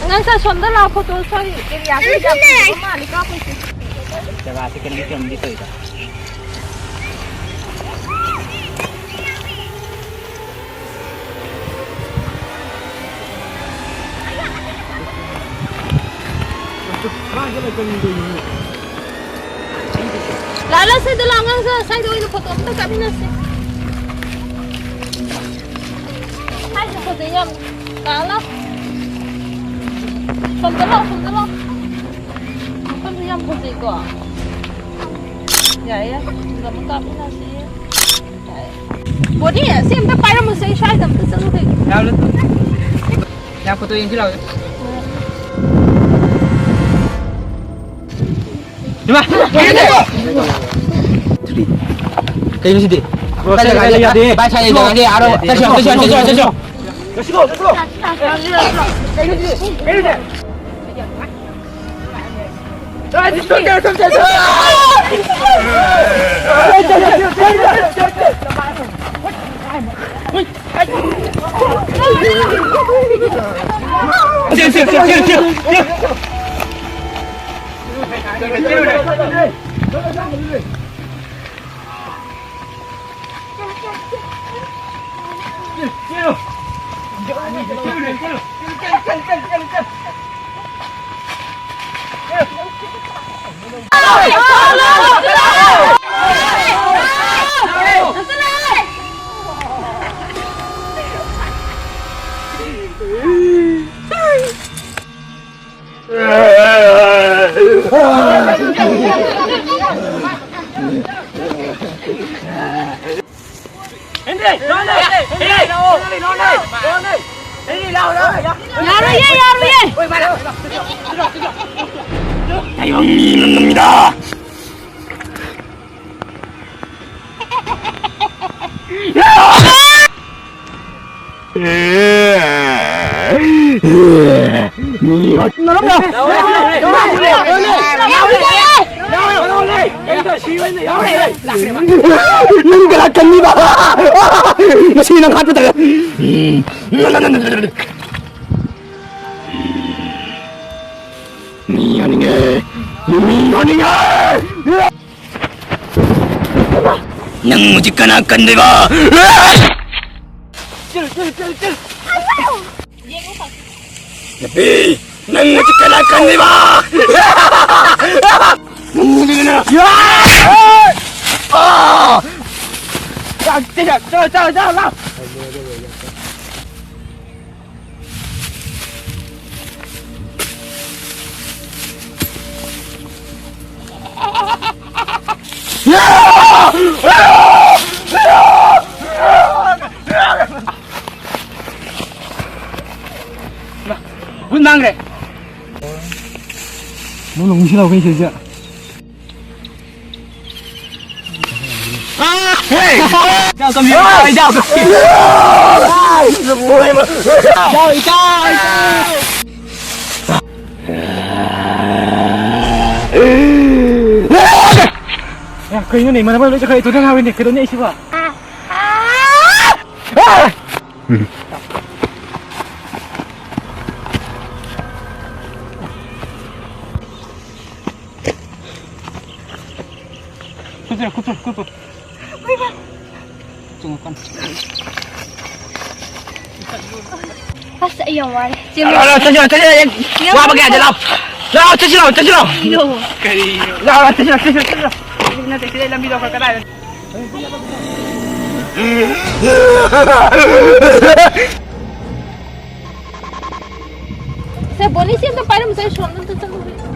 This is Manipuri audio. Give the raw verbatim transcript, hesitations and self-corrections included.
ꯑꯉꯥꯡꯁꯥ, ꯁꯣꯝꯗ ꯂꯥꯛꯑꯣ, ꯐꯣꯇꯣ ꯁ꯭ꯋꯥꯏ ꯑꯦꯔꯤꯌꯥꯁꯤꯗ ꯌꯥꯝ ꯐꯖꯕ ꯃꯥꯜꯂꯤ, ꯀꯥꯞꯄꯁꯤ꯫ ꯖꯒꯥꯁꯤ ꯀꯩꯅꯣꯝ ꯀꯩꯅꯣꯝꯗꯤ ꯇꯧꯏꯗ꯫ ꯂꯥꯛꯂ ꯁꯤꯗ ꯂꯥꯛ, ꯑꯉꯥꯡꯁꯥ, ꯁ꯭ꯋꯥꯏꯗ ꯑꯣꯏꯅ ꯐꯣꯇꯣ ꯑꯝꯇ ꯀꯥꯞꯃꯤꯟꯅꯁꯤ꯫ ꯁ꯭ꯋꯥꯏꯗ ꯐꯖꯩ ꯌꯥꯝ꯫ ꯂꯥꯛꯂ꯫ ꯁꯣꯝꯗ ꯂꯥꯛ, ꯁꯣꯝꯗ ꯂꯥꯛ꯫ ꯃꯐꯝꯁꯦ ꯌꯥꯝ ꯐꯖꯩꯀꯣ꯫ ꯌꯥꯏꯌꯦ, ꯌꯥꯏꯌꯦ꯫ ꯁꯤꯗ ꯑꯃ ꯀꯥꯞꯃꯤꯟꯅꯁꯤ꯫ ꯌꯥꯏꯌꯦ꯫ ꯕꯣꯅꯤ, ꯁꯤ ꯑꯝꯇ ꯄꯥꯏꯔꯝꯃꯨꯁꯦ, ꯑꯩ ꯁ꯭ꯋꯥꯏꯗ ꯑꯝꯇ ꯆꯠꯂꯨꯈꯤꯒꯦ꯫ ꯌꯥꯎꯔꯦ꯫ ꯌꯥ, ꯐꯣꯇꯣ ꯌꯦꯡꯁꯤ ꯂꯥꯎ꯫ ꯏꯃꯥ! ꯀꯩꯅꯣ ꯁꯤꯗꯤ? ꯀꯥꯏ ꯖꯒꯥꯗꯤ? ꯌꯥꯗꯦ꯫ ꯚꯥꯏ, ꯁꯥꯏ ꯖꯒꯥꯗꯤ ꯑꯥꯔꯣ꯫ ꯆꯠꯁꯤ, ꯆꯠꯁꯤ, ꯆꯠꯁꯤ, ꯆꯠꯁꯤ꯫ ꯌꯥꯔꯣꯏꯌꯦ, ꯌꯥꯔꯣꯏꯌꯦ꯫ ꯇꯥꯏꯕꯪ ꯃꯤ ꯅꯪꯅꯃꯤꯗ꯫ ꯅꯪ ꯀꯅꯥ ꯀꯟꯅꯤꯕ? ꯉꯁꯤ ꯅꯪ ꯍꯥꯠꯄ ꯇꯥꯔꯦ꯫ ꯃꯤ ꯌꯥꯅꯤꯡꯉꯦ꯫ ꯃꯤ ꯌꯥꯅꯤꯡꯉꯦ꯫ ꯅꯪ ꯍꯧꯖꯤꯛ ꯀꯅꯥ ꯀꯟꯗꯣꯏꯕ? ꯅꯨꯄꯤ, ꯅꯪ ꯍꯧꯖꯤꯛ ꯀꯅꯥ ꯀꯟꯗꯣꯏꯕ? ꯅꯪ ꯍꯧꯖꯤꯛ ꯀꯅꯥ? ꯑꯥ! ꯃꯥꯡꯈ꯭ꯔꯦ꯫ ꯅꯪ ꯅꯣꯡꯃꯤꯁꯤ ꯂꯥꯎ ꯀꯩ ꯁꯤꯁꯦ꯫ ꯀꯩꯅꯣꯅꯦ, ꯏꯃꯥꯟꯅꯕ ꯂꯣꯏ ꯆꯠꯈ꯭ꯔꯦ, ꯏꯊꯟꯗ ꯉꯥꯏꯍꯧꯔꯦꯅꯦ, ꯀꯩꯗꯧꯅꯤ ꯑꯩꯁꯤꯕꯣ? ꯈꯨꯠꯄꯨ, ꯈꯨꯠꯄꯨ, ꯈꯨꯠꯄꯨ꯫ ꯆꯪꯉꯛꯀꯅꯨ꯫ ꯑꯁ, ꯑꯩ ꯌꯥꯝ ꯋꯥꯔꯦ꯫ ꯂꯥꯛꯑꯣ, ꯂꯥꯛꯑꯣ, ꯆꯠꯁꯤ ꯂꯥꯛꯑꯣ, ꯆꯠꯁꯤ ꯂꯥꯛꯑꯣ, ꯌꯥꯝ ꯋꯥꯕ ꯀꯌꯥꯗ ꯂꯥꯛꯑꯣ꯫ ꯂꯥꯛꯑꯣ, ꯆꯠꯁꯤ ꯂꯥꯛꯑꯣ, ꯆꯠꯁꯤ ꯂꯥꯛꯑꯣ꯫ ꯀꯩꯅꯣ? ꯀꯔꯤ? ꯂꯥꯛꯑꯣ, ꯂꯥꯛꯑꯣ, ꯆꯠꯁꯤ ꯂꯥꯛꯑꯣ, ꯆꯠꯁꯤ ꯂꯥꯛꯑꯣ꯫ ꯅꯠꯇꯦ, ꯁꯤꯗꯩ ꯂꯝꯕꯤꯗꯣ ꯑꯩꯈꯣꯏ ꯀꯗꯥꯏꯗ? ꯁꯦ, ꯕꯣꯅꯤꯁꯦ ꯑꯝꯇ ꯄꯥꯏꯔꯝꯃꯨꯁꯦ, ꯑꯩ ꯁꯣꯝꯗ ꯑꯝꯇ ꯆꯪꯉꯨꯒꯦ꯫